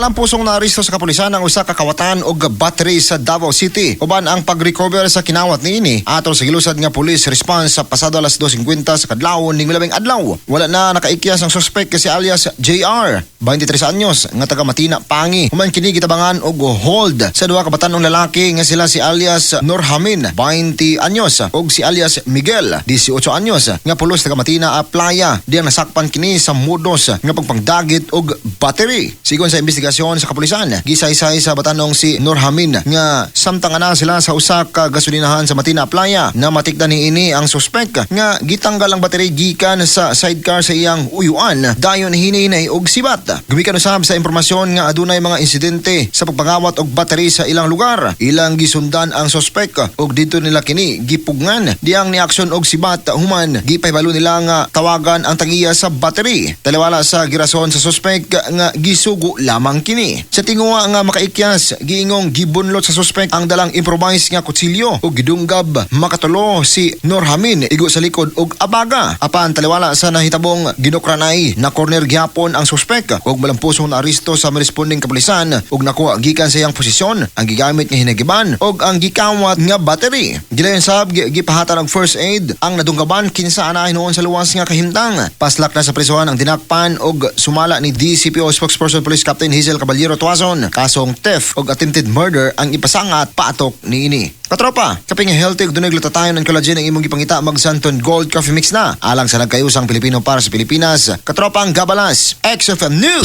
Malampusong naaresto sa kapulisan ang usa ka kawatan og battery sa Davao City uban ang pag-recover sa kinawat niini atol sa gilusad nga police response sa pasado alas 2:50 sa kadlawon ning labing adlaw. Wala na nakaikyas ang suspect si alias JR, 23 anyos, nga taga Matina, Pangi. Human kini gitabangan og hold sa duha ka batan-ong lalaki nga sila si alias Norhamin, 20 anyos, ug si alias Miguel, 18 anyos, nga pulos taga Matina a Playa. Diyang nasakpan kini sa modus nga pagpangdagit og battery. Sigon sa investigasyon sa kapulisan, gisaysay sa batanong si Norhamin nga samtang ana sila sa usa ka gasolinahan sa Matina Playa na matikdan niini ang suspek nga gitanggal ang battery gikan sa sidecar sa iyang uyuan, dayon hininay og sibat. Gumikan usab sa impormasyon nga adunay mga insidente sa pagpangawat og battery sa ilang lugar. Ilang gisundan ang suspek ug didto nila kini gipugngan. Diyang niaksyon og sibat, human gipahibalo nila nga tawagan ang tagiya sa battery. Taliwala sa girason sa suspek nga gisugo lamang kini. Sa tinguha nga makaikyas, giingong gibunlot sa suspek ang dalang improvised nga kutsilyo ug gidunggab makatulo si Norhamin igo sa likod og abaga. Apan taliwala sa nahitabong ginukranay, na corner gihapon ang suspek ug malampusong naaresto sa responding kapulisan ug nakuha gikan sa iyang posisyon ang gigamit nga hinagiban ug ang gikawat nga battery. Gilayon sab gipahatan og first aid ang nadunggaban kinsa ana hinuon sa luwas nga kahimtang. Paslak na sa prisuhan ang dinakpan og sumala ni DCPO spokesperson Police Captain Hazel Caballero Tuazon, kasong theft ug attempted murder ang ipasangat paatok niini. Katropa, kape nga healthy ug dunay glutathione and collagen ang imong gipangita, mag Santon Gold Coffee Mix na. Alang sa nagkayusang Pilipino para sa Pilipinas. Katropang Gabalas, XFM News.